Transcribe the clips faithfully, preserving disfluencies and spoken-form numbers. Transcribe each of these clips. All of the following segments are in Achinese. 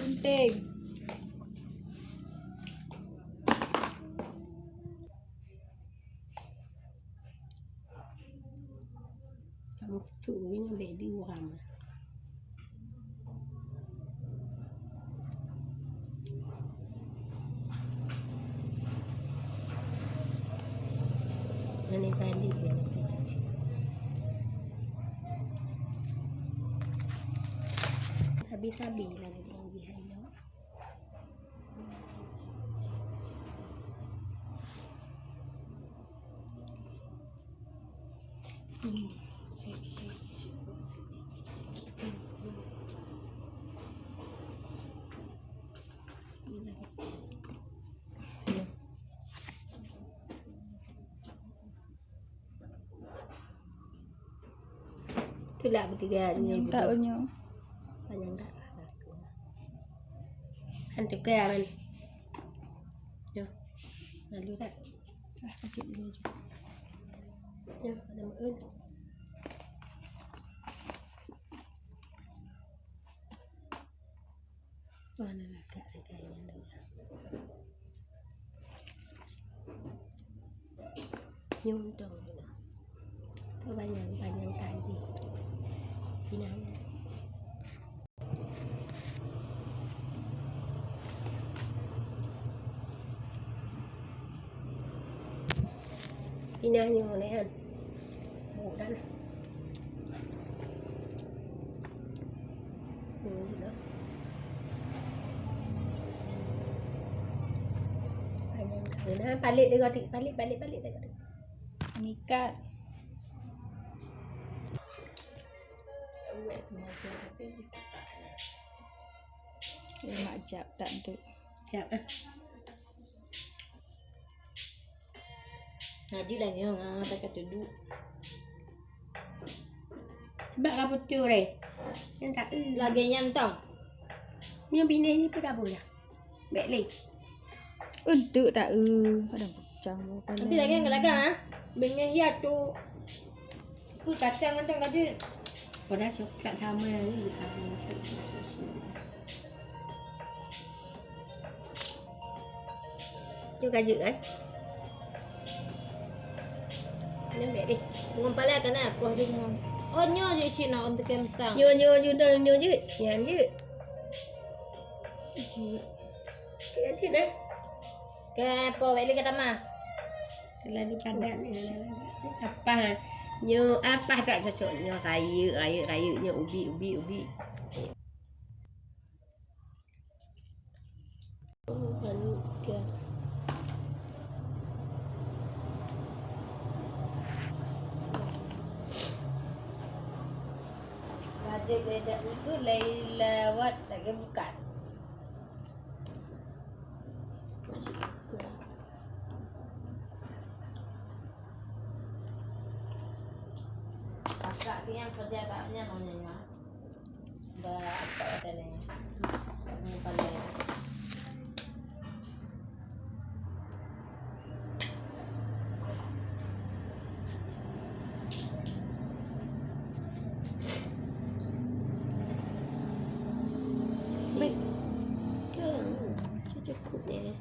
Penting. Kamoe tu nyan bèk diuram. Nyan balik nyan. Sabe-sabe lah nyan jih hai nyoe. Tulak beutiga nyoe. Panyang that nyoe. Panyang that. Han tukar, Man. Nyoe. Lalu that. Ah, kacik dulu je. Nyoe, ada meu'en. Mana lagak lagak nyan dulu. Nyoe untông nyoe. Tu panyang, panyang tadi. Pinah nyoe. Pinah nyoe lé han. Buk dah nah. Hmm, tu dah. Panyang kain, ha, palit deungon ti, palit, palit, palit deungon ti. Mikat. Lemak jap tak tu. Jap, ah. Ngaji lah nyoe, ha, tak kata duduk. Sebab ka beutôi lé. Nyan tak, eh. Lagèe nyan tong. Nyan binéh ni pun tak boleh. Bèk lé. Untuk tak, eh. Kadang pecah. Tapi lagèe nyan lagak, ha. Binéh ya tu. Pun kacang macam kata. Pada coklat sama ni. Aku su, su, su, su. Nyoe ka jeuet, kan? Nyoe bèk deh. Ngon palai ka na, koh jeuet ngon. Oh, nyoe jeuet cit na, ôn teukem tang. Nyoe, nyoe jeuet, nyoe jeuet. Nyan jeuet. Jeuet. Jeuet, jeuet, eh. Ke po bèk lé ka tamah. Terlalu padat ni. Apa? Nyoe apa tak cocok? Nyoe rayeuk, rayeuk, rayeuk. Nyoe ubit, ubit, ubit. Wajéb beda itu lain lewat lagi bukan. Masih buka. Kakak tu yang kerja baknya maunya nyoe. Ba, apa kata ni? Kamu pandai. Baik. Ke, cukup deh.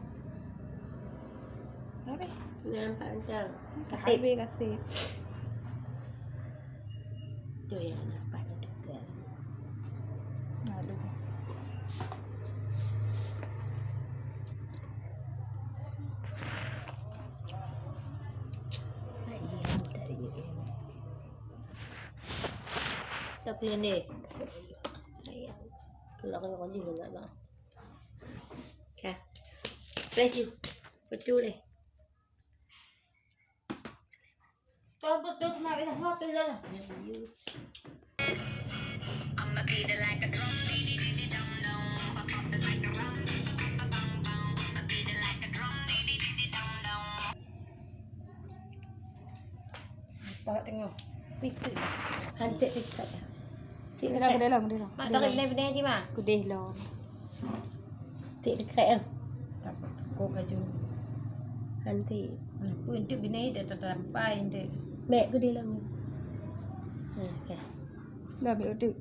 Habis? Nampak macam kasih. Habis kasih. Tu yang nampak tu ke. Aduh. Tak kena ni. Sayang. Kalau kau kau juga tak lah. Ka. Press you. Betul deh. Tuan betul cuma ada hati lah. Nampak tengok. Itu. Hantik dekat. Cik, kudeh lom, kudeh lom. Mak, tarik benda-benda je, Mak. Kudeh lom. Tik dekat ah. Tak apa, tekuk baju. Hantik. Kenapa untuk benda ni dah tertampai tu? Baik, kudeh lom. Ha, okey. Dah ambil udut.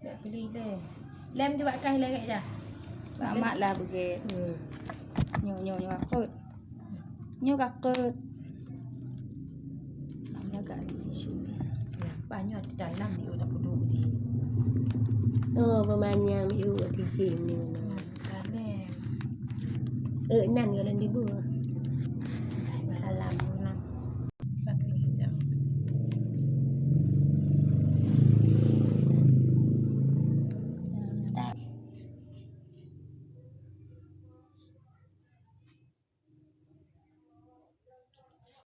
Dah Beli lem. Lem tu bak kai lagak ja. Bak mak lah beugét. Hmm. Nyoe, nyoe, nyoe akut. Nyoe akut. Lagak ni isu. Banyak di dalam ni udah puduk sih. Oh, pemanyang iu di sini. Kalem. Eh, nan jalan di bawah.